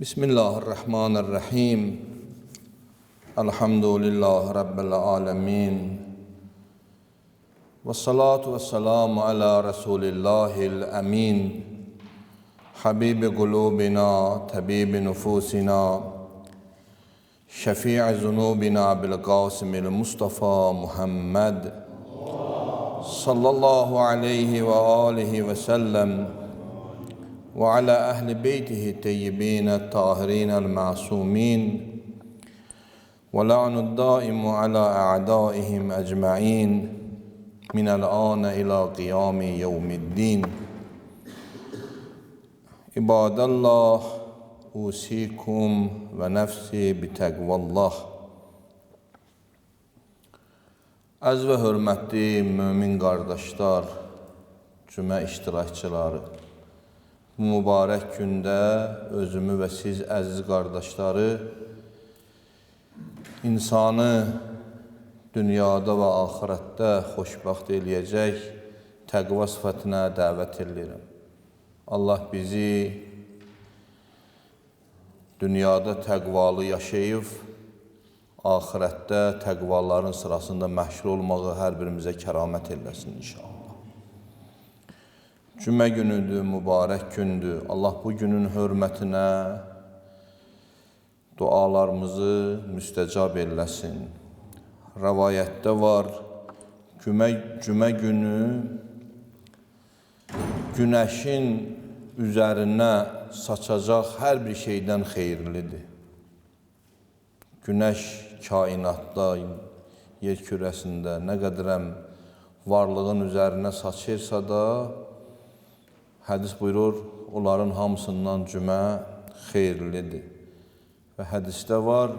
Bismillahirrahmanirrahim. Elhamdülillahi Rabbil alemin. Və salatu və selamu ala Rasulillahil əmin. Habibi qulubina, təbibi nüfusina, şəfi'i zunubina bil Qasimil Mustafa Muhammed sallallahu aleyhi və alihi və səlləm və ala əhli beytihi teyyibin tahirin el-masumin və la'nud daimu ala a'daihim ecma'in minəl ânə ilə qiyami yevmiddin. İbadallah, usikum və nəfsi bitəqvallah. Əziz və hörmətli mömin qardaşlar, cümə iştirakçıları, bu mübarək gündə özümü və siz əziz qardaşları insanı dünyada və axirətdə xoşbəxt eləyəcək təqva sifətinə dəvət eləyirəm. Allah bizi dünyada təqvalı yaşayıb, axirətdə təqvaların sırasında məşhur olmağı hər birimizə kəramət eləsin inşallah. Cümə günüdür, mübarək gündür. Allah bu günün hörmətinə dualarımızı müstəcab eləsin. Rəvayətdə var, cümə günü günəşin üzərinə saçacaq hər bir şeydən xeyirlidir. Günəş kainatda, yer kürəsində nə qədərəm varlığın üzərinə saçırsa da, hədis buyurur, onların hamısından cümə xeyirlidir. Və hədisdə var,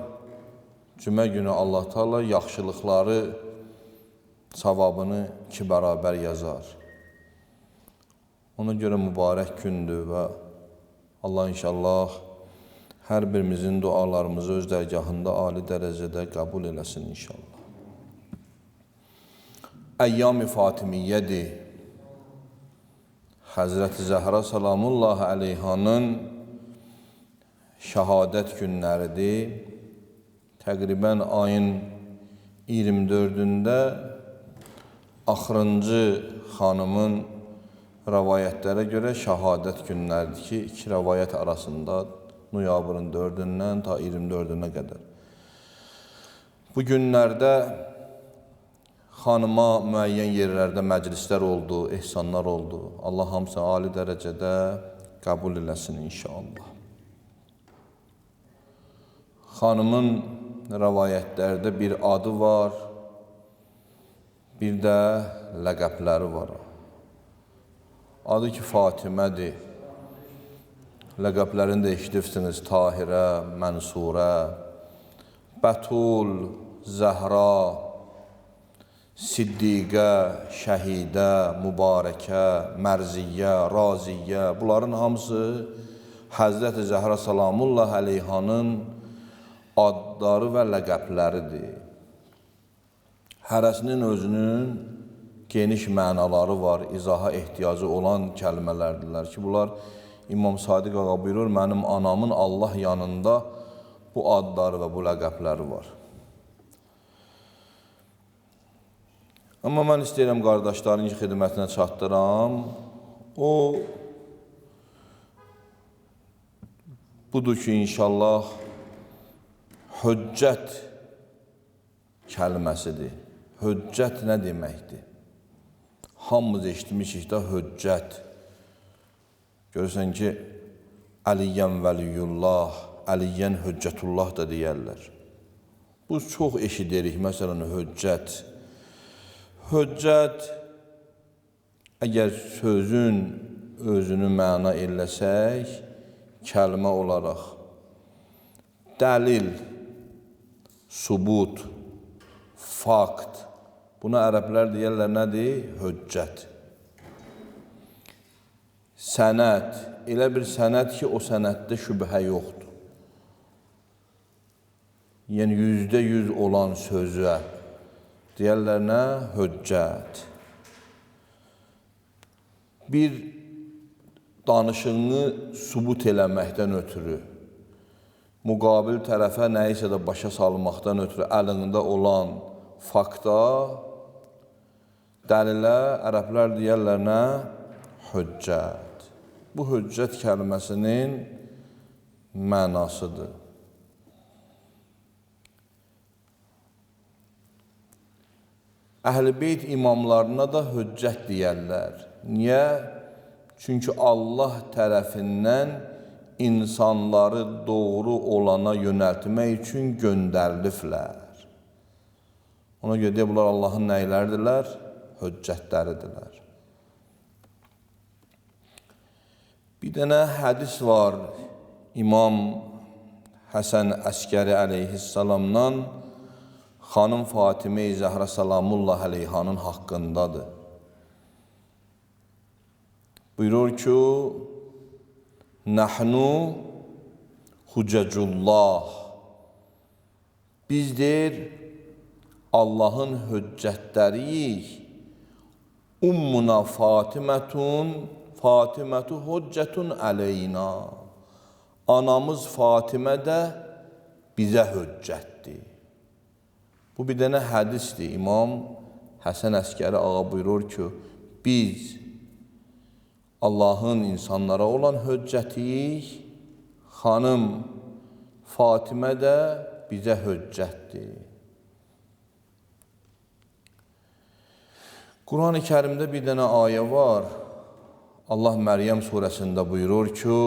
cümə günü Allah Teala yaxşılıqları, savabını iki bərabər yazar. Ona görə mübarək gündür və Allah inşallah hər birimizin dualarımızı öz dərgahında ali dərəcədə qəbul eləsin inşallah. Əyyam-ı Fatimiyyədir. Həzrəti Zəhra salamullah əleyhanın şəhadət günləridir. Təqribən ayın 24-ündə axırıncı xanımın rəvayətlərə görə şəhadət günləridir ki, iki rəvayət arasında noyabrın 4-ündən ta 24-ünə qədər. Bu günlərdə xanıma müəyyən yerlərdə məclislər oldu, ehsanlar oldu. Allah hamısını ali dərəcədə qəbul eləsin inşallah. Xanımın rəvayətlərdə bir adı var, bir də ləqəbləri var. Adı ki Fatimədir. Ləqəblərini də eşidibsiniz: Tahirə, Mənsurə, Bətul, Zəhra, Siddiqə, Şəhidə, Mübarəkə, Mərziyyə, Raziyyə. Bunların hamısı Həzrəti Zəhra salamullah əleyhanın adları və ləqəbləridir. Hərəsinin özünün geniş mənaları var, izaha ehtiyacı olan kəlmələrdirlər ki, bunlar İmam Sadiq ağa buyurur, mənim anamın Allah yanında bu adları və bu ləqəbləri var. Amma mən istəyirəm qardaşların xidmətinə çatdıram. O budur ki, inşallah hüccət kəlməsidir. Hüccət nə deməkdir? Hamımız eşitmişik də hüccət. Görürsən ki, Əliyyən vəliyyullah, Əliyyən hüccətullah da deyərlər. Bu çox eşidirik, məsələn, hüccət. Hüccət, əgər sözün özünü məna eləsək, kəlmə olaraq dəlil, subut, fakt, buna ərəblər deyərlər nədir? Hüccət. Sənəd, elə bir sənəd ki, o sənəddə şübhə yoxdur. Yəni, 100% olan sözə deyərlər nə? Hüccət. Bir danışığını subut eləməkdən ötürü, Müqabil tərəfə nəyisə də başa salmaqdan ötürü əlində olan fakta, dəlilə ərəblər deyərlər nə? Hüccət. Bu hüccət kəlməsinin mənasıdır. Əhl-i Beyt imamlarına da hüccət deyərlər. Niyə? Çünki Allah tərəfindən insanları doğru olana yönəltmək üçün göndəriliblər. Ona görə deyə bunlar Allahın nəyləridirlər? Hüccətləridirlər. Bir dənə hədis var İmam Həsən Əskəri əleyhissalamdan xanım Fatimə-i Zəhra salamullah əleyhanın haqqındadır. Buyurur ki, Nəhnu hücəcullah. Biz deyir, Allahın hüccətləriyik. Ummuna Fatimətun, Fatimətu hüccətun əleyna. Anamız Fatimə də bizə hüccətdir. Bu bir dənə hədisdir. İmam Həsən Əskəri ağa buyurur ki, biz Allahın insanlara olan hüccətiyik, xanım Fatimə də bizə hüccətdir. Quran-ı Kərimdə bir dənə ayə var. Allah Məryəm surəsində buyurur ki,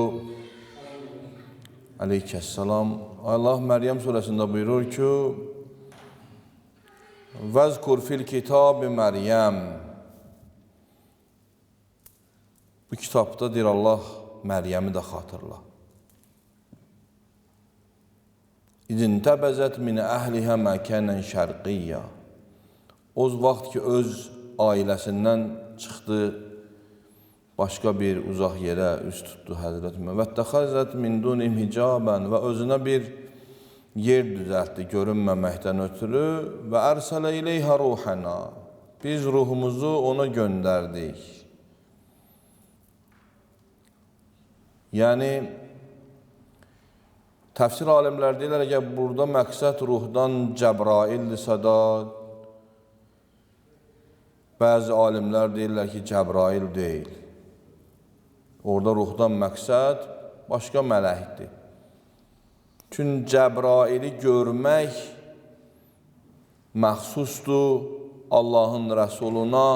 aleykəssalam, Allah Məryəm surəsində buyurur ki, Vəzkur fil kitabi Məryəm. Bu kitabda deyir Allah, Məryəmi də xatırla. İzintəbəzət min əhlihə məkənən şərqiyyə. O vaxt ki, öz ailəsindən çıxdı, başqa bir uzaq yerə üz tutdu Həzrət Mə. Vəttəxəzət min dunim hicabən və özünə bir yer düzəltdi görünməməkdən ötürü və ərsələ ileyhə ruhənə. Biz ruhumuzu ona göndərdik. Yəni, təfsir alimlər deyirlər ki, burada məqsəd ruhdan Cəbraildirsə də, bəzi alimlər deyirlər ki, Cəbrail deyil. Orada ruhdan məqsəd başqa mələkdir. Çünki Cəbraili görmək məxsusdur Allahın Rəsuluna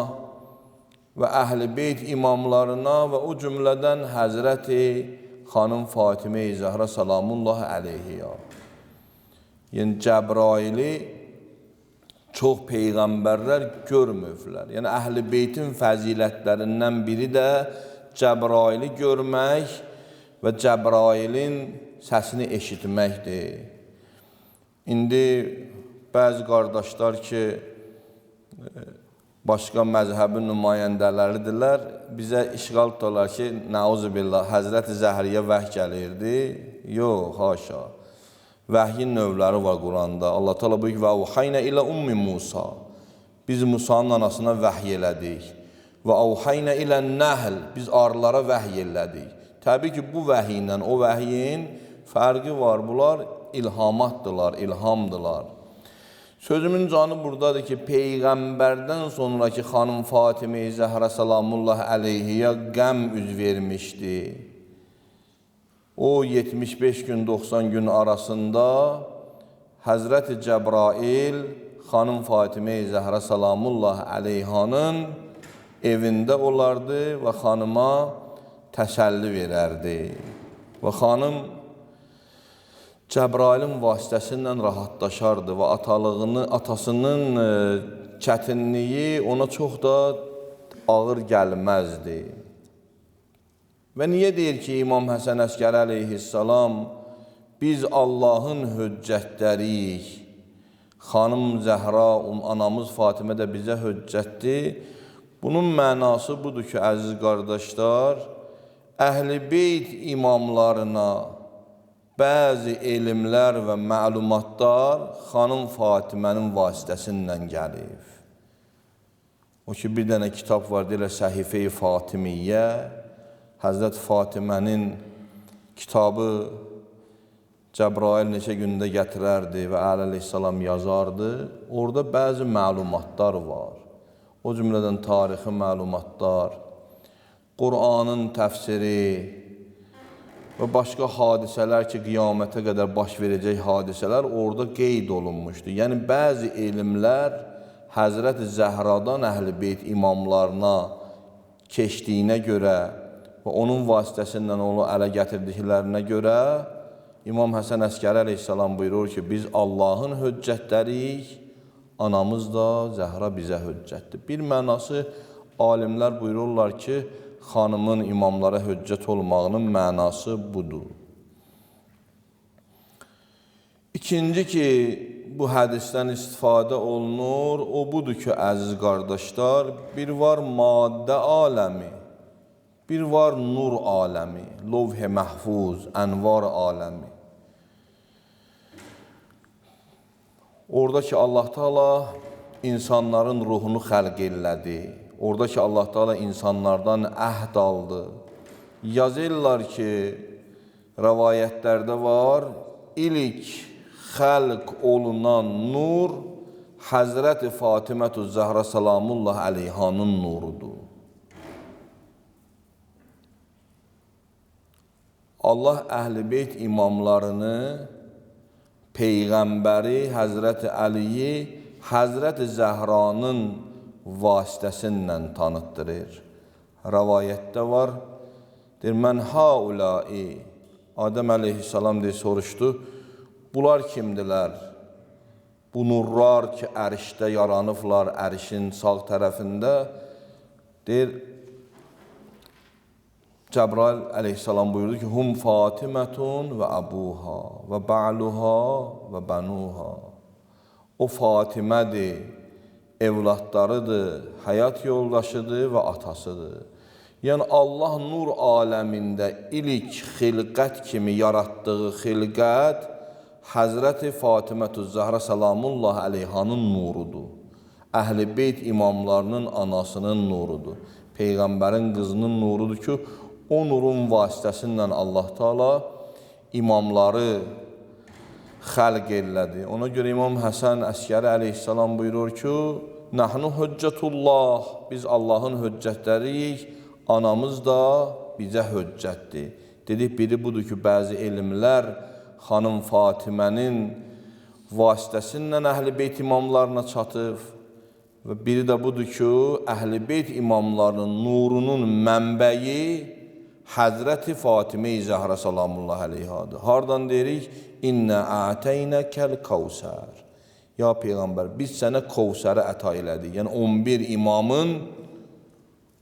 və Əhl-i Beyt imamlarına və o cümlədən Həzrəti xanım Fatimə-i Zəhra salamullah əleyhiya. Yəni Cəbraili çox peyğəmbərlər görmüblər. Yəni Əhl-i Beytin fəzilətlərindən biri də Cəbraili görmək və Cəbrailin səsini eşitməkdir. İndi bəzi qardaşlar ki, başqa məzhəbin nümayəndələridirlər, bizə işğal tutarlar ki, nəuzubillah, Həzrəti Zəhriyə vəhy gəlirdi. Yox, haşa. Vəhyin növləri var Quranda. Allah Teala buyurur ki, və avhaynə ilə ummi Musa. Biz Musanın anasına vəhy elədik. Və avhaynə ilə nəhl. Biz arılara vəhy elədik. Təbii ki, bu vəhiylə o vəhyin fərqi var. Bunlar ilhamatdırlar, ilhamdırlar. Sözümün canı buradadır ki, Peyğəmbərdən sonraki xanım Fatimə-i Zəhra salamullah əleyhiyə qəm üz vermişdi. O 75 gün, 90 gün arasında Həzrəti Cəbrail xanım Fatimə-i Zəhra salamullah əleyhanın evində olardı və xanıma təsəlli verərdi. Və xanım Cəbrailin vasitəsindən rahatlaşardı və atasının çətinliyi ona çox da ağır gəlməzdi. Və niyə deyir ki, İmam Həsən Əskəri əleyhissalam, biz Allahın hüccətləriyik, xanım Zəhra, anamız Fatimə də bizə hüccətdir. Bunun mənası budur ki, əziz qardaşlar, Əhl-i Beyt imamlarına bəzi elmlər və məlumatlar xanım Fatimənin vasitəsindən gəlib. O ki, bir dənə kitab var, deyirlər Səhifə-i Fatimiyyə, Həzrət Fatimənin kitabı Cəbrail neçə gündə gətirərdi və Əli əleyhissalam yazardı. Orada bəzi məlumatlar var. O cümlədən tarixi məlumatlar, Qur'anın təfsiri və başqa hadisələr ki, qiyamətə qədər baş verəcək hadisələr orada qeyd olunmuşdu. Yəni, bəzi elmlər Həzrət Zəhradan Əhl-i Beyt imamlarına keçdiyinə görə və onun vasitəsindən onu ələ gətirdiklərinə görə İmam Həsən Əskəri əleyhissalam buyurur ki, biz Allahın höccətləriyik, anamız da Zəhra bizə höccətdir. Bir mənası alimlər buyururlar ki, xanımın imamlara höccət olmağının mənası budur. İkinci ki, bu hədisdən istifadə olunur, o budur ki, əziz qardaşlar, bir var maddə aləmi, bir var nur aləmi, lovh-i məhfuz, ənvar aləmi. Orada ki, Allah Teala insanların ruhunu xəlq elədi. Orada ki, Allah Teala insanlardan əhd aldı. Yazırlar ki, rəvayətlərdə var, ilk xəlq olunan nur Həzrəti Fatimətü Zəhra salamullah əleyhanın nurudur. Allah Əhl-i Beyt imamlarını, Peyğəmbəri, Həzrəti Əliyi, Həzrəti Zəhranın vasitəsindən tanıtdırır. Rəvayətdə var, deyir, mən haulai, Adəm əleyhissalam deyir, soruşdu, bunlar kimdilər? Bu nurlar ki, ərişdə yaranıblar, ərişin sağ tərəfində, deyir, Cəbrail əleyhissalam buyurdu ki, hum Fatimətun və əbuha və bə'luha və bənuha. O Fatimədir, evladlarıdır, həyat yoldaşıdır və atasıdır. Yəni, Allah nur aləmində ilk xilqət kimi yaratdığı xilqət Həzrəti Fatimətü Zəhra salamullah əleyhanın nurudur. Əhl-i Beyt imamlarının anasının nurudur. Peyğəmbərin qızının nurudur ki, o nurun vasitəsindən Allah Teala imamları xəlq elədi. Ona görə İmam Həsən Əskəri əleyhissalam buyurur ki, Nəhnu hüccətullah, biz Allahın hüccətləriyik, anamız da bizə hüccətdir. Dedik, biri budur ki, bəzi elmlər xanım Fatimənin vasitəsindən Əhl-i Beyt imamlarına çatıb və biri də budur ki, Əhl-i Beyt imamlarının nurunun mənbəyi Həzrəti Fatimə-i Zəhra salamullah əleyhadır. Hardan deyirik? İnnə a'teynəkəl Kavsər. Ya Peyğəmbər, biz sənə Kovsəri əta elədik. Yəni 11 imamın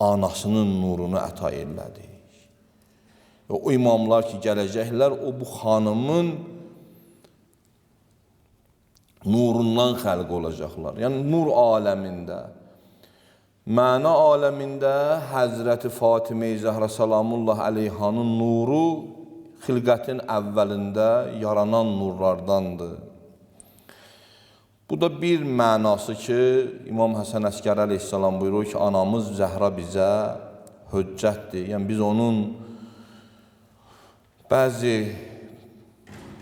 anasının nurunu əta elədik. O imamlar ki, gələcəklər, o bu xanımın nurundan xəlq olacaqlar. Yəni nur aləmində, məna aləmində Həzrəti Fatimə-i Zəhra salamullah əleyhanın nuru xilqətin əvvəlində yaranan nurlardandır. Bu da bir mənası ki, İmam Həsən Əskəri əleyhissalam buyurur ki, anamız Zəhra bizə höccətdir. Yəni biz onun bəzi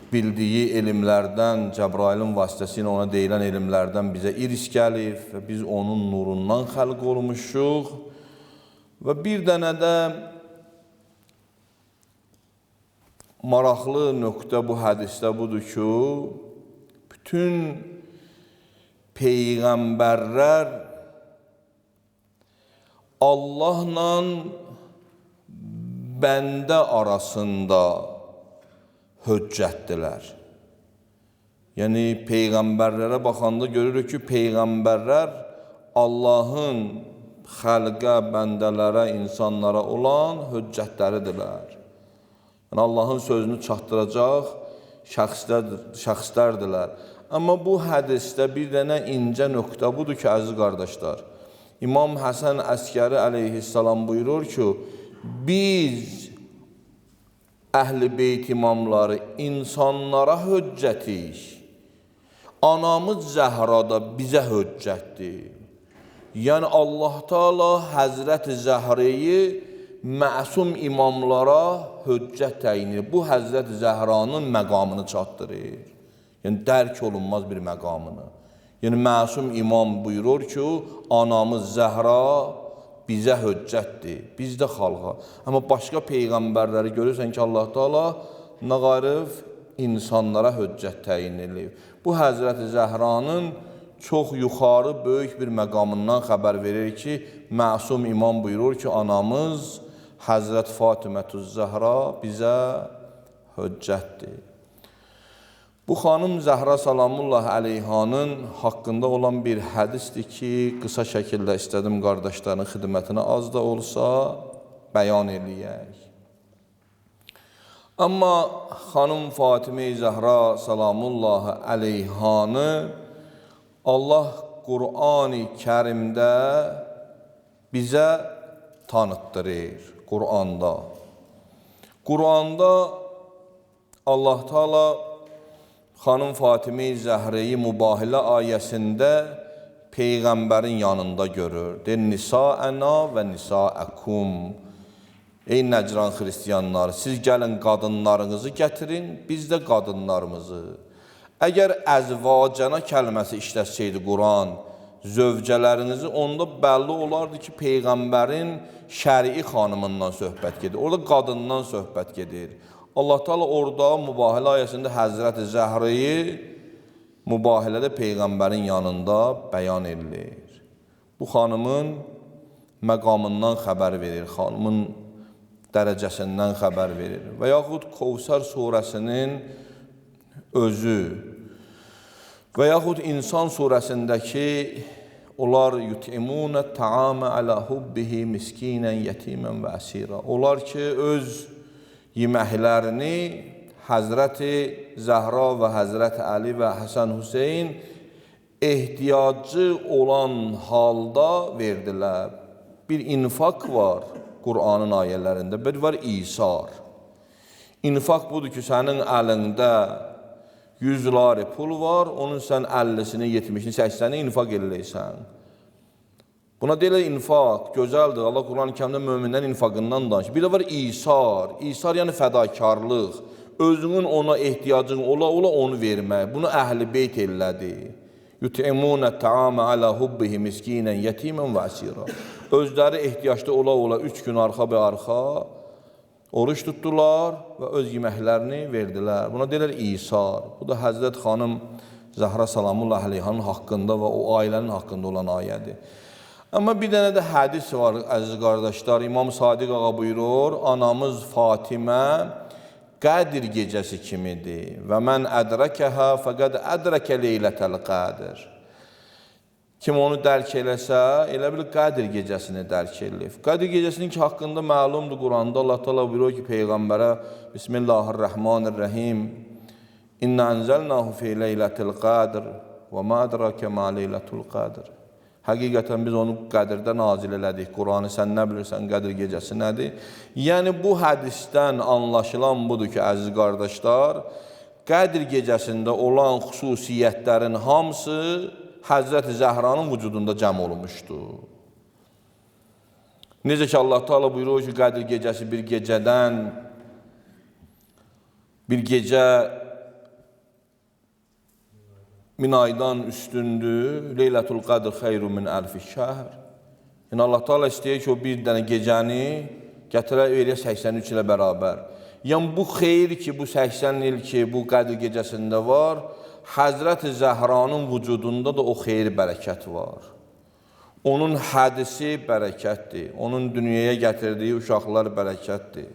bildiyi elmlərdən, Cəbrailin vasitəsilə ona deyilən elmlərdən bizə irs gəlib və biz onun nurundan xəlq olmuşuq. Və bir dənə də maraqlı nöqtə bu hədisdə budur ki, bütün peyğəmbərlər Allahla bəndə arasında höccətdilər. Yəni, peyğəmbərlərə baxanda görürük ki, peyğəmbərlər Allahın xəlqə, bəndələrə, insanlara olan höccətləridirlər. Yəni, Allahın sözünü çatdıracaq şəxslərdirlər. Amma bu hədisdə bir dənə incə nöqtə budur ki, əziz qardaşlar, İmam Həsən Əskəri əleyhissalam buyurur ki, biz Əhl-i Beyt imamları insanlara höccətik. Anamız Zəhra da bizə höccətdir. Yəni Allah Teala Həzrəti Zəhrəyi məsum imamlara höccət təyin edir. Bu, Həzrət Zəhranın məqamını çatdırır. Yəni, dərk olunmaz bir məqamını. Yəni, məsum imam buyurur ki, anamız Zəhra bizə höccətdir, biz də xalqa. Amma başqa peyğəmbərləri görürsən ki, Allah Teala nə qarıb insanlara höccət təyin edib. Bu, Həzrət Zəhranın çox yuxarı böyük bir məqamından xəbər verir ki, məsum imam buyurur ki, anamız Həzrət Fatimətüz Zəhra bizə höccətdir. Bu xanım Zəhra salamullah əleyhanın haqqında olan bir hədisdir ki, qısa şəkildə istədim qardaşların xidmətinə az da olsa bəyan eləyək. Amma xanım Fatimə Zəhra salamullah əleyhanı Allah Qur'an-ı Kərimdə bizə tanıtdırır. Qur'anda. Qur'anda Allah Teala xanım Fatimə Zəhrəyi Mübahilə ayəsində Peyğəmbərin yanında görür. Deyir, Nisaəna və nisaəkum. Ey Nəcran xristiyanları, siz gəlin qadınlarınızı gətirin, biz də qadınlarımızı. Əgər əzvacana kəlməsi işlətsəydi Quran, zövcələrinizi, onda bəlli olardı ki, Peyğəmbərin şərii xanımından söhbət gedir. Orada qadından söhbət gedir. Allah Teala orada Mübahilə ayəsində Həzrət Zəhrəyi mübahilədə Peyğəmbərin yanında bəyan edilir. Bu xanımın məqamından xəbər verir, xanımın dərəcəsindən xəbər verir. Və yaxud Kovsər surəsinin özü və yaxud İnsan surəsindəki onlar yut'imunə ta'amə alə hubbihi miskinən, yetimən və əsira. Onlar ki, öz yeməklərini Həzrəti Zəhra və Həzrəti Əli və Həsən Hüseyn ehtiyacı olan halda verdilər. Bir infaq var Qur'anın ayələrində, bir var İsar. İnfaq budur ki, sənin əlində 100 lari pul var, onun sən 50-sini, 70-ni, 80-ni infaq eləyirsən. Buna deyilir infaq, gözəldir. Allah Quran-ı Kərimdə mömindən infaqından danışır. Bir də var İsar. İsar yəni fədakarlıq. Özünün ona ehtiyacın ola-ola onu vermək. Bunu əhl-i beyt elədi. Yut'imunə ta'amə alə hubbihi miskinən, yetimən və əsira. Özləri ehtiyacda ola-ola 3 gün arxa be arxa oruç tutdular və öz yeməklərini verdilər. Buna deyirlər İsar. Bu da Həzrət xanım Zəhra salamullah əleyhanın haqqında və o ailənin haqqında olan ayədir. Amma bir dənə də hədis var, əziz qardaşlar. İmam Sadiq ağa buyurur, anamız Fatimə Qədir gecəsi kimidir. Və mən ədrəkəhə fəqəd ədrəkə leylətəl qədir. Kim onu dərk eləsə, elə bil Qədir gecəsini dərk eləyib. Qədir gecəsinin ki, haqqında məlumdur Quranda. Allah Teala buyurur ki, Peyğəmbərə Bismillahirrahmanirrahim. İnna ənzəlnahu fi leylətil qədir və ma ədrəkə ma leylətul qədir. Həqiqətən biz onu Qədirdə nazil elədik. Quranı sən nə bilirsən, Qədir gecəsi nədir? Yəni bu hədisdən anlaşılan budur ki, əziz qardaşlar, Qədir gecəsində olan xüsusiyyətlərin hamısı Həzrət Zəhranın vücudunda cəm olmuşdu. Necə ki, Allah Teala buyurur ki, Qədir gecəsi bir gecədən, bir gecə min aydan üstündür. Leylətul Qədr xeyrun min əlfi şəhr. Yəni Allah Teala istəyir ki, o bir dənə gecəni gətirə verə 83 ilə bərabər. Yəni bu xeyir ki, bu 80 il ki, bu Qədir gecəsində var, Həzrət Zəhranın vücudunda da o xeyir bərəkət var. Onun hədisi bərəkətdir. Onun dünyaya gətirdiyi uşaqlar bərəkətdir.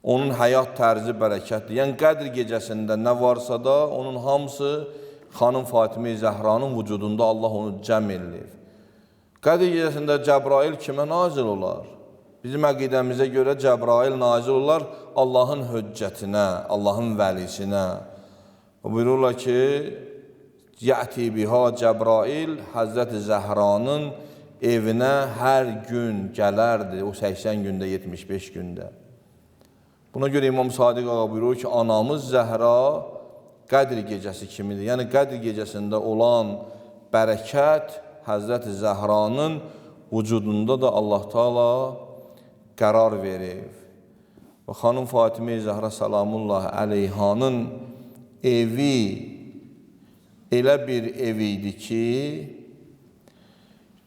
Onun həyat tərzi bərəkətdir. Yəni Qədir gecəsində nə varsa da onun hamısı xanım Fatimə Zəhranın vücudunda Allah onu cəm eləyib. Qədir gecəsində Cəbrail kimə nazil olar? Bizim əqidəmizə görə Cəbrail nazil olar Allahın höccətinə, Allahın vəlisinə. Buyururlar ki, Yəti biha Cəbrail Həzrət Zəhranın evinə hər gün gələrdi, o 80 gündə, 75 gündə. Buna görə İmam Sadiq ağa buyurur ki, anamız Zəhra Qədir gecəsi kimidir. Yəni Qədir gecəsində olan bərəkət Həzrət Zəhranın vücudunda da Allah Teala qərar verib. Və xanım Fatimə Zəhra salamullah əleyhanın evi elə bir ev idi ki,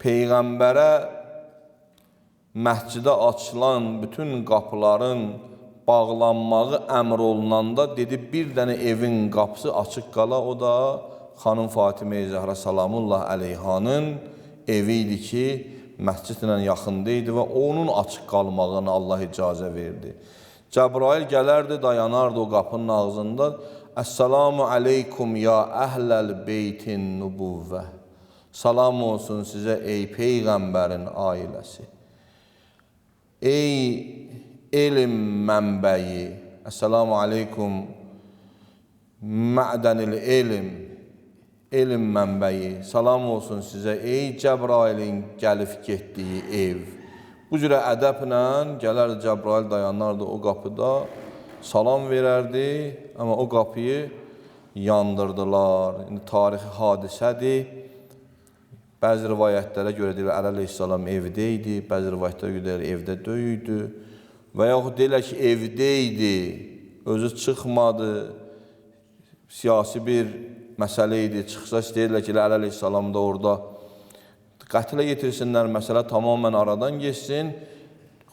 Peyğəmbərə məscidə açılan bütün qapıların bağlanmağı əmr olunanda dedi, bir dənə evin qapısı açıq qala, o da xanım Fatimə Zəhra salamullah əleyhanın evi idi ki, məscidlə yaxında idi və onun açıq qalmağına Allah icazə verdi. Cəbrail gələrdi, dayanardı o qapının ağzında. Əssalamu aleykum ya əhləl beytin nübuvvə. Salam olsun sizə ey Peyğəmbərin ailəsi. Ey elm mənbəyi. Əssalamu aleykum mədənil elm. Elm mənbəyi. Salam olsun sizə ey Cəbrailin gəlib getdiyi ev. Bu cürə ədəblə gələrdi Cəbrail, dayanardı o qapıda, salam verərdi, amma o qapıyı yandırdılar. İndi tarixi hadisədir. Bəzi rivayətlərə görə deyirlər Əli əleyhissalam evdə idi, bəzi rivayətlərə görə deyirlər evdə deyildi. Və yaxud deyirlər ki, evdə idi, özü çıxmadı, siyasi bir məsələ idi. Çıxsa deyirlər ki, Əli əleyhissalam da orada qətlə yetirsinlər, məsələ tamamən aradan geçsin.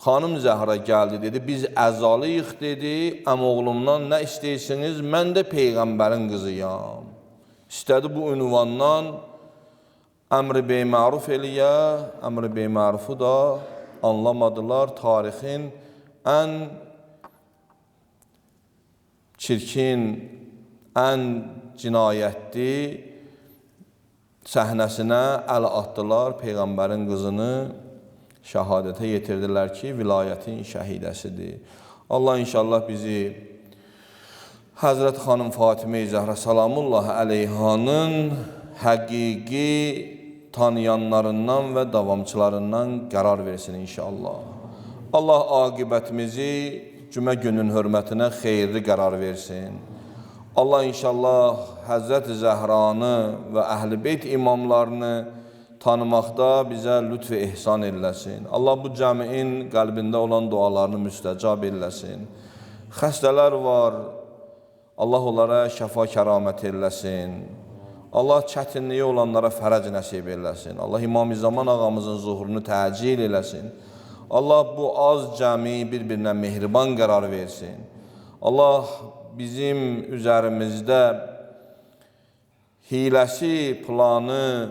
Xanım Zəhra gəldi, dedi, biz əzalıyıq, dedi, əmoğlumdan nə istəyirsiniz, mən də Peyğəmbərin qızıyam. İstədi bu ünvandan əmr-i bey-məruf eləyə, əmr-i bey-mərufu da anlamadılar. Tarixin ən çirkin, ən cinayətli səhnəsinə əl atdılar. Peyğəmbərin qızını şəhadətə yetirdilər ki, vilayətin şəhidəsidir. Allah inşallah bizi Həzrət xanım Fatimə Zəhra salamullah əleyhanın həqiqi tanıyanlarından və davamçılarından qərar versin inşallah. Allah aqibətimizi cümə günün hörmətinə xeyirli qərar versin. Allah inşallah Həzrət Zəhranı və Əhl-i Beyt imamlarını tanımaqda bizə lütf və ehsan eləsin. Allah bu cəmiin qəlbində olan dualarını müstəcab eləsin. Xəstələr var, Allah onlara şəfa kəramət eləsin. Allah çətinliyi olanlara fərəc nəsib eləsin. Allah İmam-ı Zaman ağamızın zuhurunu təcil eləsin. Allah bu az cəmi bir-birinə mehriban qərar versin. Allah bizim üzərimizdə hiləsi, planı,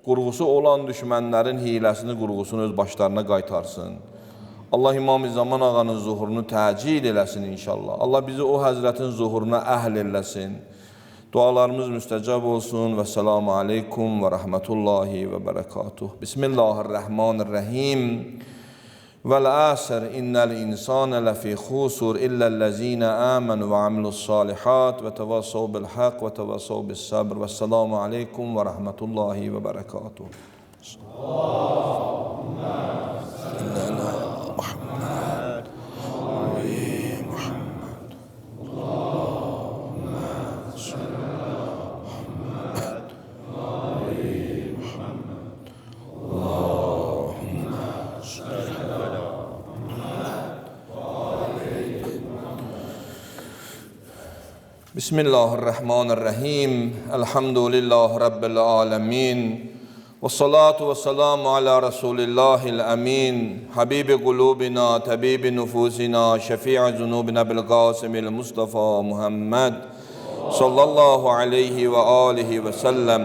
qurğusu olan düşmənlərin hiləsini, qurğusunu öz başlarına qaytarsın. Allah İmam-ı Zaman ağanın zuhurunu təcil eləsin inşallah. Allah bizi o həzrətin zuhuruna əhl eləsin. Dualarımız müstəcab olsun. Və selamu aleykum və rəhmətullahi və bərəkatuh. Bismillahirrahmanirrahim. Vəl-əsr innəl insanə ləfi xusur illəl-ləzinə əmənu və amilussalihat və təvəssav bil-haqq və təvəssav bis-səbr. Və selamu aleykum və rəhmətullahi və bərəkatuh. Allahümmə salli alə Muhammed. Bismillahirrahmanirrahim. Elhamdülillahi Rabbil alemin. Və salatu və selamu ala Rasulillahil əmin. Habibi qulubina, təbibi nüfusina, şəfi'i zunubina bil Qasimil Mustafa Muhammed sallallahu aleyhi və alihi və səlləm.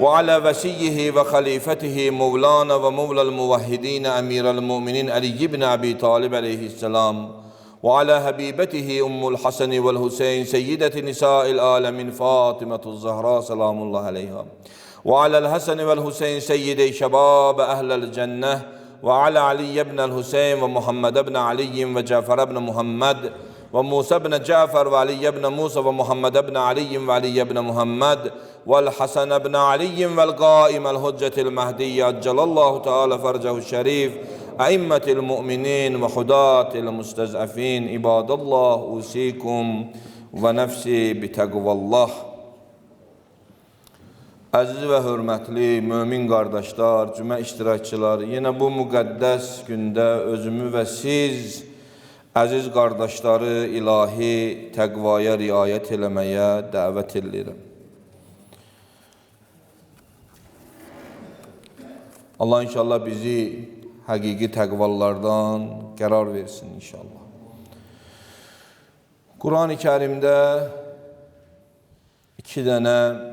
Və ala vəsiyyihi və xalifətihi Mevlana və Mevlal muvahhidin əmirəl müminin Əli ibn Əbi Talib aleyhisselam. وعلى حبيبته أم الحسن والحسين سيدة نساء العالمين فاطمة الزهراء سلام الله عليها وعلى الحسن والحسين سيدي شباب أهل الجنة وعلى علي بن الحسين ومحمد بن علي وجعفر بن محمد وموسى بن جعفر وعلي بن موسى ومحمد بن علي وعلي بن محمد والحسن بن علي والقائم الحجة المهدي عجل الله تعالى فرجه الشريف أئمة المؤمنين وحداة المستضعفين. عباد الله أوصيكم ونفسي بتقوى الله. Əziz və hörmətli mömin qardaşlar, cümə iştirakçıları, yenə bu müqəddəs gündə özümü və siz, əziz qardaşları, ilahi təqvaya riayət eləməyə dəvət eləyirəm. Allah inşallah bizi həqiqi təqvalardan qərar versin inşallah. Quran-ı Kərimdə iki dənə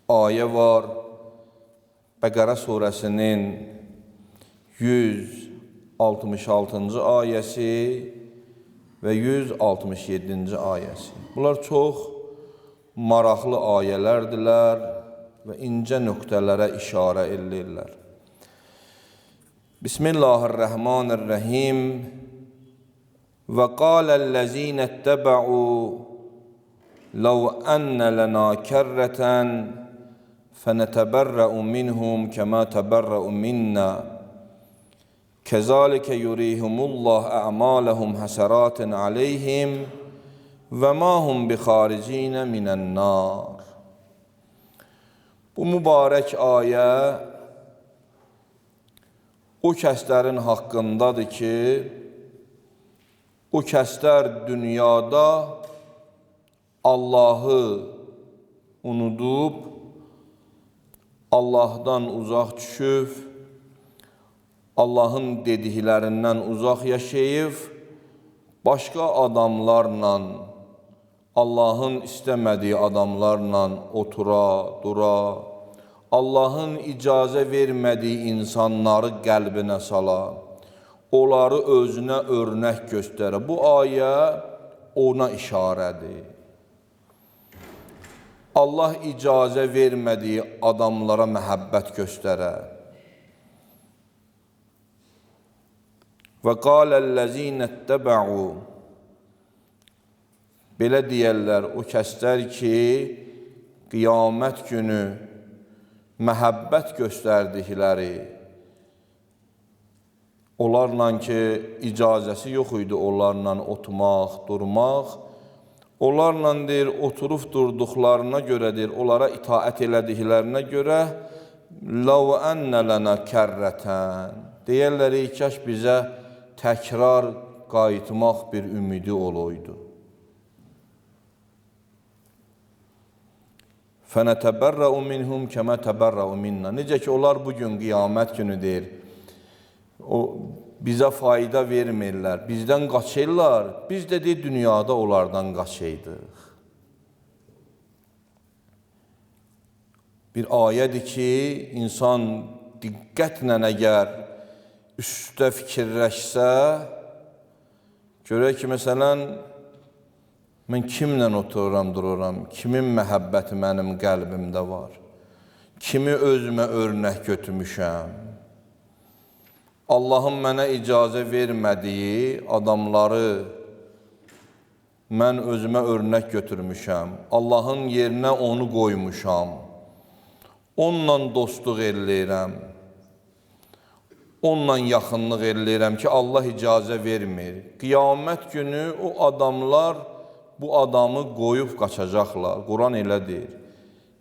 ayə var. Bəqərə surəsinin 166-cı ayəsi və 167-ci ayəsi. Bunlar çox maraqlı ayələrdirlər və incə nöqtələrə işarə eləyirlər. Bismillahirrahmanirrahim. Və qaləl-ləzīnə ittəbə'u ləv ənə lənə kərrətən فَنَتَبَرَّأُ مِنْهُمْ كَمَا تَبَرَّأُ مِنَّا كَذَلِكَ يُرِيهِمُ اللَّهُ أَعْمَالَهُمْ حَسَرَاتٍ عَلَيْهِمْ وَمَا هُمْ بِخَارِجِينَ مِنَ النَّارِ. Bu mübarək ayə o kəslərin haqqındadır ki, o kəslər dünyada Allahı unudub, Allahdan uzaq düşüb, Allahın dediklərindən uzaq yaşayıb, başqa adamlarla, Allahın istəmədiyi adamlarla otura, dura, Allahın icazə vermədiyi insanları qəlbinə sala, onları özünə örnək göstərə. Bu ayə ona işarədir. Allah icazə vermədiyi adamlara məhəbbət göstərər. Və qaləl-ləzīnə ittəbə'u. Belə deyərlər o kəslər ki, qiyamət günü məhəbbət göstərdikləri, onlarla ki, icazəsi yox idi onlarla oturmaq, durmaq, onlarla deyir, oturub durduqlarına görə deyir, onlara itaət elədiklərinə görə لَوْ أَنَّ لَنَا كَرَّةً. Deyərlər, ey kaş bizə təkrar qayıtmaq bir ümidi olaydı. فَنَتَبَرَّأُ مِنْهُمْ كَمَا تَبَرَّأُ مِنَّا. Necə ki, onlar bugün qiyamət günü deyir, o bizə fayda vermirlər, bizdən qaçırlar, biz də deyir, dünyada onlardan qaçaydıq. Bir ayədir ki, insan diqqətlə əgər üstə fikirləşsə, görək ki, məsələn, mən kimlə otururam, dururam, kimin məhəbbəti mənim qəlbimdə var, kimi özümə örnək götürmüşəm. Allahın mənə icazə vermədiyi adamları mən özümə örnək götürmüşəm. Allahın yerinə onu qoymuşam. Onunla dostluq eləyirəm. Onunla yaxınlıq eləyirəm ki, Allah icazə vermir. Qiyamət günü o adamlar bu adamı qoyub qaçacaqlar. Quran elə deyir.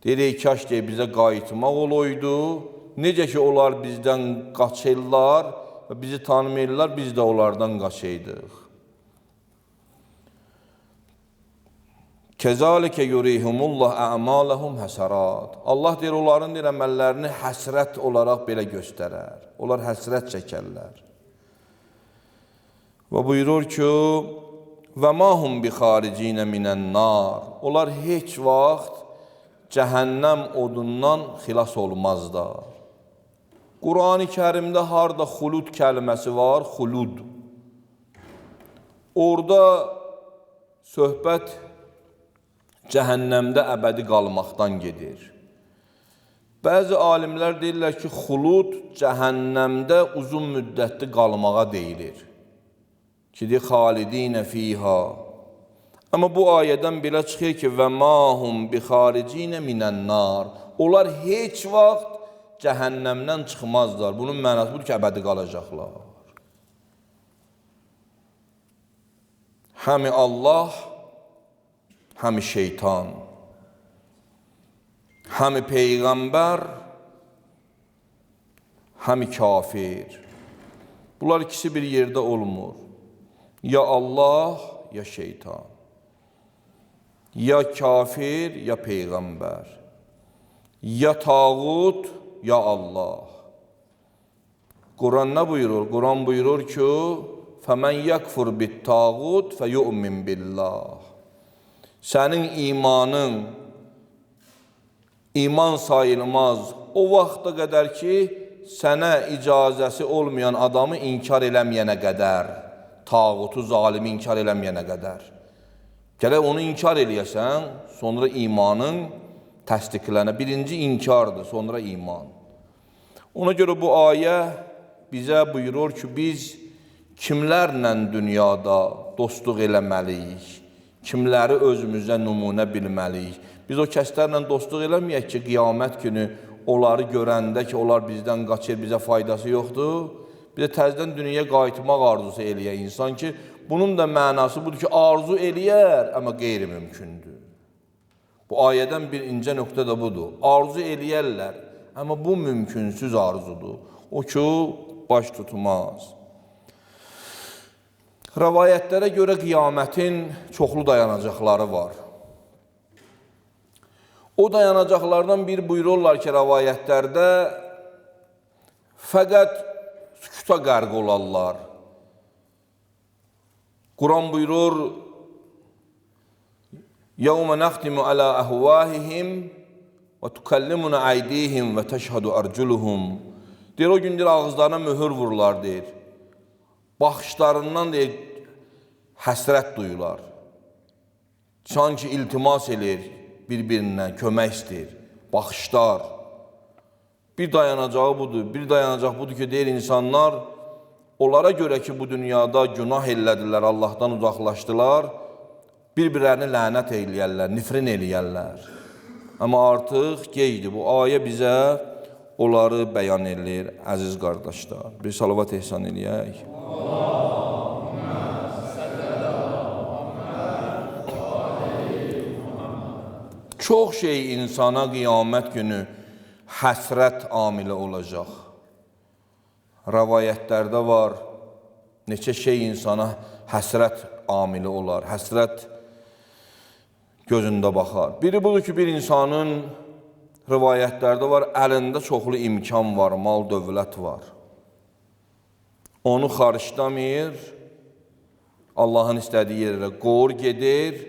Deyir, ey kaş deyir, bizə qayıtmaq olaydı. Necə ki, onlar bizdən qaçırlar və bizi tanımayırlar, biz də onlardan qaçaydıq. Kəzalikə yurihumullah ə'maləhum həsərat. Allah deyir, onların deyir, əməllərini həsrət olaraq belə göstərər. Onlar həsrət çəkərlər. Və buyurur ki, və ma hum bi xaricinə minən-nar. Onlar heç vaxt cəhənnəm odundan xilas olmazlar. Qurani Kərimdə harda xulud kəlməsi var, xulud. Orada söhbət cəhənnəmdə əbədi qalmaqdan gedir. Bəzi alimlər deyirlər ki, xulud cəhənnəmdə uzun müddətli qalmağa deyilir. Ki, deyir, xalidinə fiha. Amma bu ayədən belə çıxır ki, və ma hum bi xaricinə minən-nar. Onlar heç vaxt cəhənnəmdən çıxmazlar. Bunun mənası budur ki, əbədi qalacaqlar. Həmi Allah, həmi şeytan, Həm peyğəmbər, həm kafir. Bunlar ikisi bir yerdə olmur. Ya Allah, ya şeytan. Ya kafir, ya peyğəmbər. Ya tağut, ya Allah. Quran nə buyurur? Quran buyurur ki, فَمَنْ يَكْفُرْ بِالْتَاغُوتِ فَيُؤْمِنْ بِاللّٰهِ. Sənin imanın iman sayılmaz o vaxta qədər ki, sənə icazəsi olmayan adamı inkar eləməyənə qədər, tağutu, zalimi inkar eləməyənə qədər. Gərək onu inkar eləyəsən, sonra imanın təsdiqlənə. Birinci inkardır, sonra iman. Ona görə bu ayə bizə buyurur ki, biz kimlərlə dünyada dostluq eləməliyik, kimləri özümüzə nümunə bilməliyik. Biz o kəslərlə dostluq eləməyək ki, qiyamət günü onları görəndə ki, onlar bizdən qaçır, bizə faydası yoxdur. Bizə təzədən dünyaya qayıtmaq arzusu eləyər insan ki, bunun da mənası budur ki, arzu eləyər, amma qeyri-mümkündür. Bu ayədən bir incə nöqtə də budur. Arzu eləyərlər, amma bu mümkünsüz arzudur. O ki, baş tutmaz. Rəvayətlərə görə qiyamətin çoxlu dayanacaqları var. O dayanacaqlardan bir buyururlar ki, rəvayətlərdə fəqət sükuta qərq olarlar. Quran buyurur, يَوْمَ نَخْتِمُ عَلَى أَهْوَاهِهِمْ وَتُكَلِّمُنَا أَيْدِيهِمْ وَتَشْهَدُ أَرْجُلُهُمْ. Deyir, o gün deyir, ağızlarına möhür vururlar, deyir. Baxışlarından deyir, həsrət duyular. Sanki iltimas eləyir bir-birindən, kömək istəyir. Baxışlar. Bir dayanacağı budur, bir dayanacaq budur ki, deyir insanlar, onlara görə ki, bu dünyada günah elədilər, Allahdan uzaqlaşdılar, bir-birlərini lənət eləyərlər, nifrin eləyərlər. Amma artıq gecdir. Bu ayə bizə onları bəyan eləyir, əziz qardaşlar. Bir salavat ehsan eləyək. Çox şey insana qiyamət günü həsrət amili olacaq. Rəvayətlərdə var, neçə şey insana həsrət amili olar, həsrət gözündə baxar. Biri budur ki, bir insanın rivayətlərdə var, əlində çoxlu imkan var, mal, dövlət var. Onu xaricləmir, Allahın istədiyi yerə qor gedir.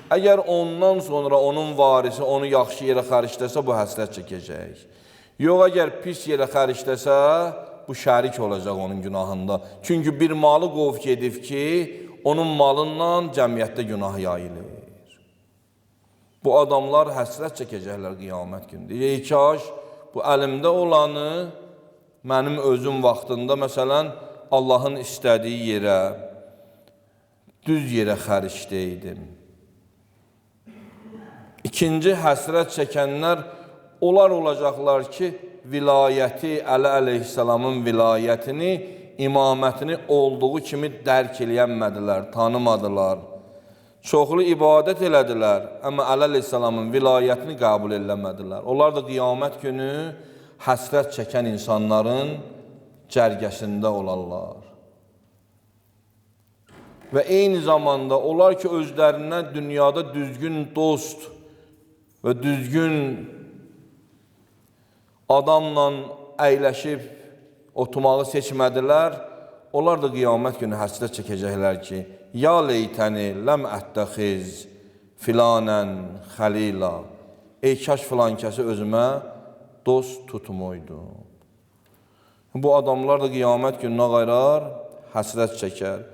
Əgər ondan sonra onun varisi onu yaxşı yerə xərcləsə, bu həsrət çəkəcək. Yox, əgər pis yerə xərcləsə, bu şərik olacaq onun günahında. Çünki bir malı qov gedib ki, onun malından cəmiyyətdə günah yayılır. Bu adamlar həsrət çəkəcəklər qiyamət günü. Ey kaş, bu əlimdə olanı mənim özüm vaxtında, məsələn, Allahın istədiyi yerə, düz yerə xərcləydim. İkinci həsrət çəkənlər onlar olacaqlar ki, vilayəti, Əli əleyhissalamın vilayətini, imamətini olduğu kimi dərk eləyənmədilər, tanımadılar. Çoxlu ibadət elədilər, amma Əli əleyhissalamın vilayətini qəbul eləmədilər. Onlar da qiyamət günü həsrət çəkən insanların cərgəsində olarlar. Və eyni zamanda onlar ki, özlərinə dünyada düzgün dost və düzgün adamla əyləşib oturmağı seçmədilər, onlar da qiyamət günü həsrət çəkəcəklər ki, ya leytəni ləm ətəxiz filanən xəlila, ey kaş filan kəsi özümə dost tutmuydum. Bu adamlar da qiyamət gününə qayrar, həsrət çəkər.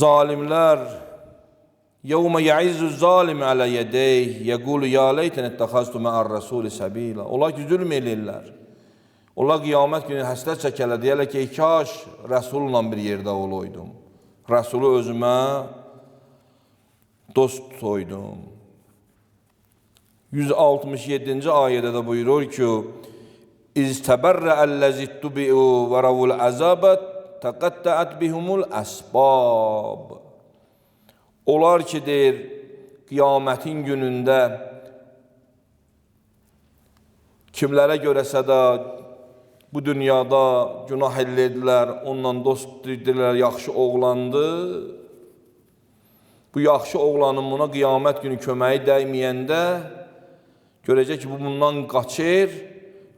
Zalimlər يَوْمَ يَعِزُّ الظَّالِمُ عَلَى يَدَيْهِ يَقُولُ يَا لَيْتَنِ اتَّخَذْتُ مَعَ الرَّسُولِ سَبِيلًا. Onlar ki, zülm eləyirlər. Onlar qiyamət günü həsrət çəkərlər, deyərlər ki, kaş Rəsulla bir yerdə olaydım. Rəsulu özümə dost tutoydum. 167-ci ayədə də buyurur ki, İz təbərrəəl-ləzi ittubi'u və rəvul əzabə təqəttəət bihumul əsbab. Onlar ki, deyir, qiyamətin günündə Kimlərə görəsə də bu dünyada günah elədilər, onunla dost dedilər, yaxşı oğlandı. Bu yaxşı oğlanın buna qiyamət günü köməyi dəyməyəndə görəcək ki, bu bundan qaçır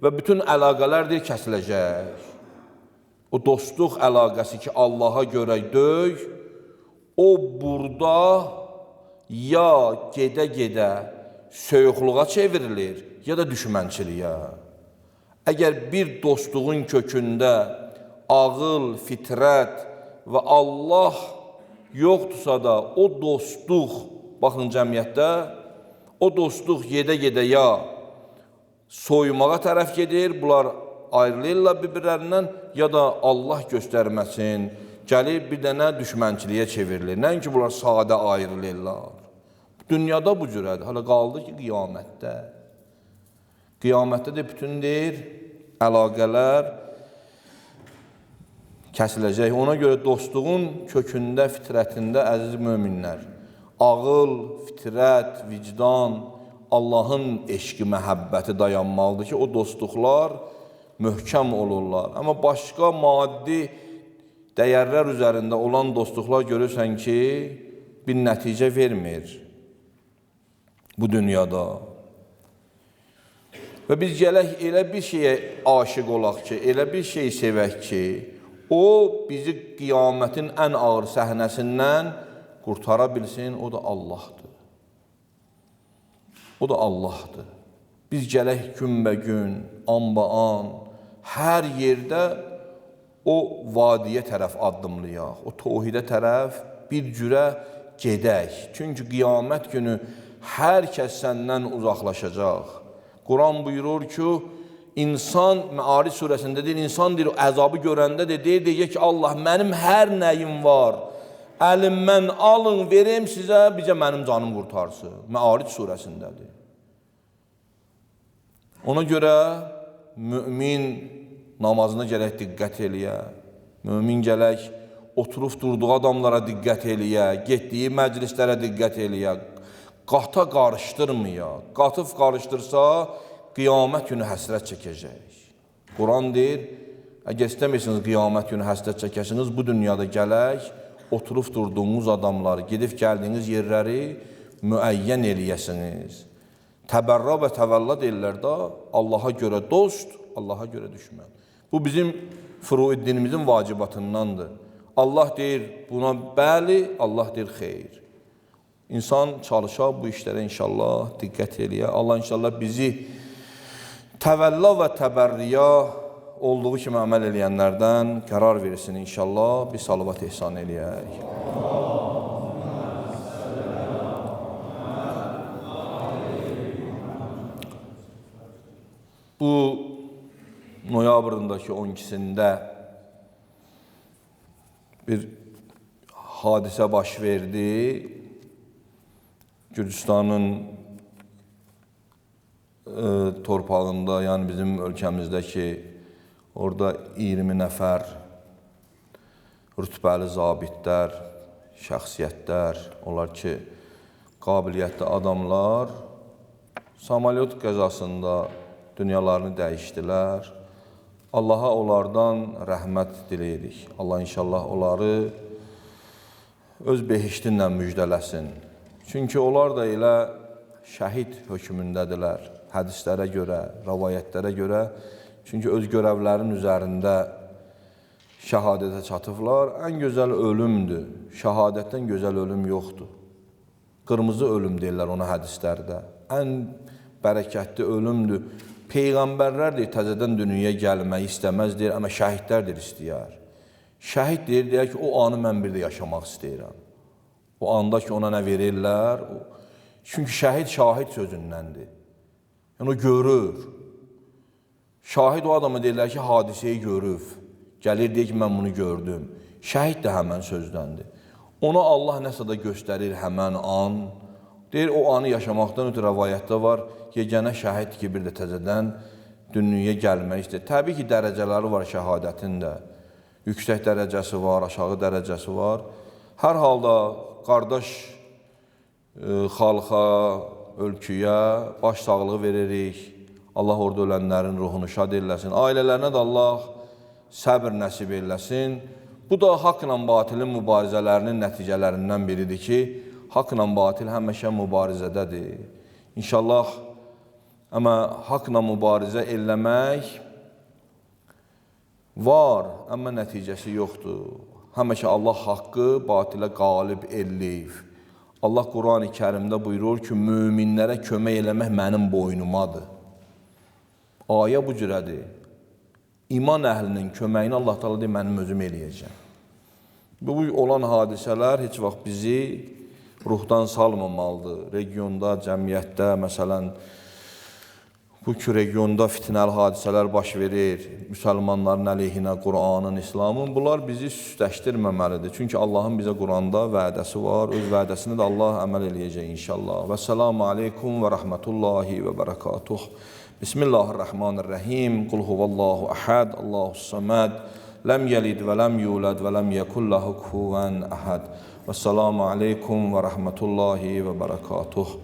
və bütün əlaqələr deyir, kəsiləcək. O dostluq əlaqəsi ki, Allaha görə döy, o burada ya gedə-gedə soyuqluğa çevrilir, ya da düşmənçiliyə. Əgər bir dostluğun kökündə ağıl, fitrət və Allah yoxdursa da o dostluq, baxın cəmiyyətdə, o dostluq gedə-gedə ya soyumağa tərəf gedir, bunlar ayrılırlar bir-birlərindən, ya da Allah göstərməsin, gəlir bir dənə düşmənçiliyə çevrilir. Nəinki bunlar sadə ayrılırlar. Dünyada bu cürədir. Hələ qaldı ki, qiyamətdə. Qiyamətdə də bütün deyir, əlaqələr kəsiləcək. Ona görə dostluğun kökündə, fitrətində, əziz möminlər, ağıl, fitrət, vicdan, Allahın eşqi, məhəbbəti dayanmalıdır ki, o dostluqlar möhkəm olurlar. Amma başqa maddi dəyərlər üzərində olan dostluqlar görürsən ki, bir nəticə vermir bu dünyada. Və biz gələk elə bir şeyə aşiq olaq ki, elə bir şey sevək ki, o bizi qiyamətin ən ağır səhnəsindən qurtara bilsin, o da Allahdır. O da Allahdır. Biz gələk günbəgün, anbaan, hər yerdə o vadiyə tərəf addımlayaq, o tohidə tərəf bir cürə gedək. Çünki qiyamət günü hər kəs səndən uzaqlaşacaq. Quran buyurur ki, insan, Məaric surəsində deyir, insan deyir, əzabı görəndə də deyir, deyir ki, Allah, mənim hər nəyim var, əlimdən alın, verim sizə, bizə mənim canım qurtarsın. Məaric surəsindədir. Ona görə mümin namazına gərək diqqət eləyə, mümin gərək oturub durduğu adamlara diqqət eləyə, getdiyi məclislərə diqqət eləyə, qata qarışdırmaya, qatıb qarışdırsa, qiyamət günü həsrət çəkəcək. Quran deyir, əgər istəmirsiniz qiyamət günü həsrət çəkəsiniz, bu dünyada gələk, oturub durduğunuz adamları, gedib gəldiyiniz yerləri müəyyən eləyəsiniz. Təbərra və təvəlla deyirlər də, Allaha görə dost, Allaha görə düşmən. Bu bizim furu'i dinimizin vacibatındandır. Allah deyir buna bəli, Allah deyir xeyr. İnsan çalışar bu işlərə inşallah, diqqət eləyə. Allah inşallah bizi təvəlla və təbərriya olduğu kimi əməl eləyənlərdən qərar versin inşallah. Bir salavat ehsan eləyək. Bu noyabrındakı 12-sində bir hadisə baş verdi. Gürcüstanın torpağında, yəni bizim ölkəmizdəki orada 20 nəfər rütbəli zabitlər, şəxsiyyətlər, onlar ki, qabiliyyətli adamlar samolyot qəzasında dünyalarını dəyişdilər. Allaha onlardan rəhmət diləyirik. Allah inşallah onları öz behiştinlə müjdələsin. Çünki onlar da elə şəhid hökmündədirlər hədislərə görə, rəvayətlərə görə. Çünki öz görəvlərinin üzərində şəhadətə çatıblar. Ən gözəl ölümdür. Şəhadətdən gözəl ölüm yoxdur. Qırmızı ölüm deyirlər ona hədislərdə. Ən bərəkətli ölümdür. Peyğəmbərlər deyir, təzədən dünyaya gəlməyi istəməz deyir, amma şəhidlər deyir, istəyər. Şəhid deyir, deyir ki, o anı mən bir də yaşamaq istəyirəm. O anda ki, ona nə verirlər? Çünki şəhid şahid sözündəndir. Yəni, o görür. Şahid o adama deyirlər ki, hadisəyi görüb. Gəlir, deyir ki, mən bunu gördüm. Şəhid də həmən sözdəndir. Ona Allah nəsə də göstərir həmən an. Deyir, o anı yaşamaqdan ötürü rəvayətdə var, yeganə şəhid ki, bir də təzədən dünyaya gəlmək istəyir. Təbii ki, dərəcələri var şəhadətin də. Yüksək dərəcəsi var, aşağı dərəcəsi var. Hər halda qardaş xalqa, ölkəyə baş sağlığı veririk. Allah orada ölənlərin ruhunu şad eləsin. Ailələrinə də Allah səbr nəsib eləsin. Bu da haqla batilin mübarizələrinin nəticələrindən biridir ki, haqla batil həmişə mübarizədədir. İnşallah, amma haqla mübarizə eləmək var, amma nəticəsi yoxdur. Həmişə Allah haqqı batilə qalib eləyib. Allah Qurani Kərimdə buyurur ki, möminlərə kömək eləmək mənim boynumadır. Ayə bu cürədir. İman əhlinin köməyini Allah Teala deyir, mənim özüm eləyəcəm. Bu olan hadisələr heç vaxt bizi ruhdan salmamalıdır. Regionda, cəmiyyətdə, məsələn, bu ki, regionda fitnəli hadisələr baş verir, müsəlmanların əleyhinə, Qur'anın, İslamın, bunlar bizi süsləşdirməməlidir. Çünki Allahın bizə Qur'anda vədəsi var, öz vədəsini də Allah əməl eləyəcək inşallah. Və selamu aleykum və rəhmətullahi və bərəkatuh. Bismillahirrahmanirrahim. Qul huvallahu əhəd, Allahu səməd, ləm yəlid və ləm yulad və ləm yekun ləhu kufuven əhəd. Və selamu aleykum və rəhmətullahi və bərəkatuh.